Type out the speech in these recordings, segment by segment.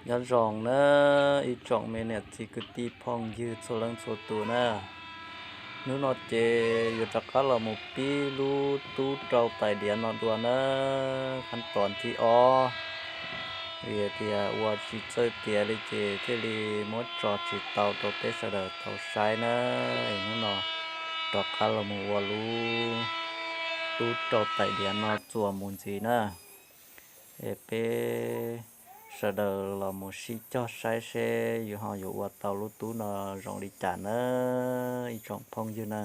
Nyob zoo na, ib tsoom me niam txiv kwv tij phooj ywg txhua leej txhua tus na. Hnub no ces yuav rov qab los mus pib lub tub rau tais diav no dua na, khab toom thib ob. Vim tias ua tsis txawj tiav li ces thiaj li muab tso tsis tau rau peb sawv daws tau saib na. Es hnub no rov qab los mus ua lub tub rau tais diav no txuas mus ntxiv na. Es peb sawv daws los mus sib cog saib seb yus ho yuav ua tau lub tub no zoo li cas na, ib tsoom phooj ywg na.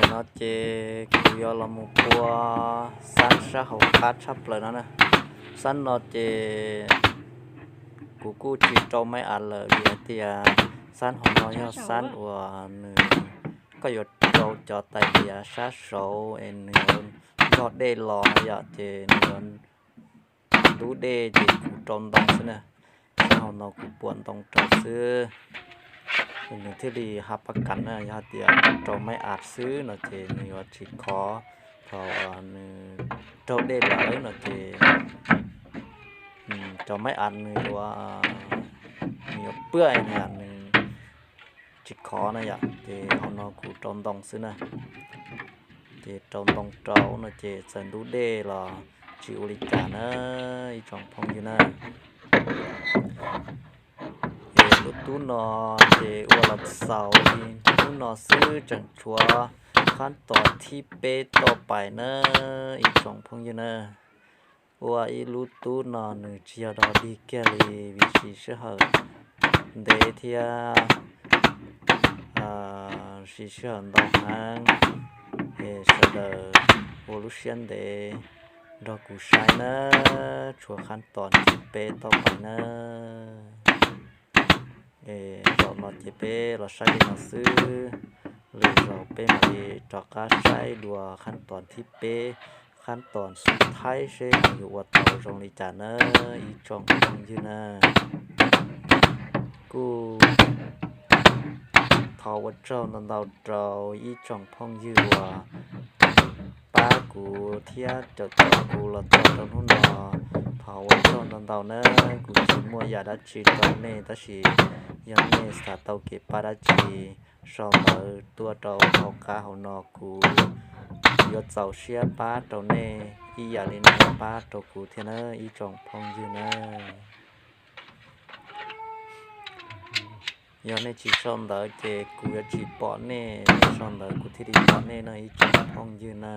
No ces kuv yuav los mus pua xab sab hauv qab tshaj plaws no na. Xab no ces kuv kuj tsis rau maib av lawm vim hais tias xab hauv no yog xab uas nws, koj yuav rau cov tais diav sab saud es nws yuav nrog dej los yom, ces nws yuav ntub dej ces kuv rau ntoo xwb na. Sab hauv no kuv pua ntoo rau xwb, nws thiaj li hab pab kav na. Yog hais tias rau maib av xwb no ces nws yuav tsis khov, thaum nws raug dej lawm no ces rau maib av nws yuav, nws yuav pwaj na, nws tsis khov na yom. Ces hauv no kuv rau ntoo xwb na. Ces rau ntoo rau no ces txawm ntub dej los tsis ua li cas na, ib tsoom phooj ywg na. Es lub tub no ces ua los xaus li hnub no xwb, tseem tshuav qhab tos thib peb toj pais na, ib tsoom phooj ywg na. Ua ib lub tub no nws tsis yog dog dig kiag li vim siv sij hawm ntev thiab siv sij hawm ntau heev. Es sawv daws ua lub siab ntev nrog kuv saib na, tshuav qhab tos thib peb toj pais na. Es zaum no ces peb los saib li no xwb, lwm zaus peb mam li rov qab saib dua qhab tos thib peb, qhab tos xub thaib seb nws yuav ua tau zoo li cas na, ib tsoom phooj ywg na. Kuj thov ua tsaug ntau ntau rau ib tsoom phooj ywg uas pab kuv thiab caum tos kuv los txog rau hnub no. Thov ua tsaug ntau ntau na. Kuv tsis muaj yam dab tsi rau nej, tab sis yog nej xav tau kev pab dab tsi, sau ntawv tuaj rau hauv qab hauv no, kuv yuav txaus siab pab rau nej ib yam li nej pab rau kuv thiab na, ib tsoom phooj ywg na. Yog nej tsis sau ntawv ces kuv yuav tsis pom nej, nej sau ntawv kuv thiaj li pom nej no, ib tsoom phooj ywg na.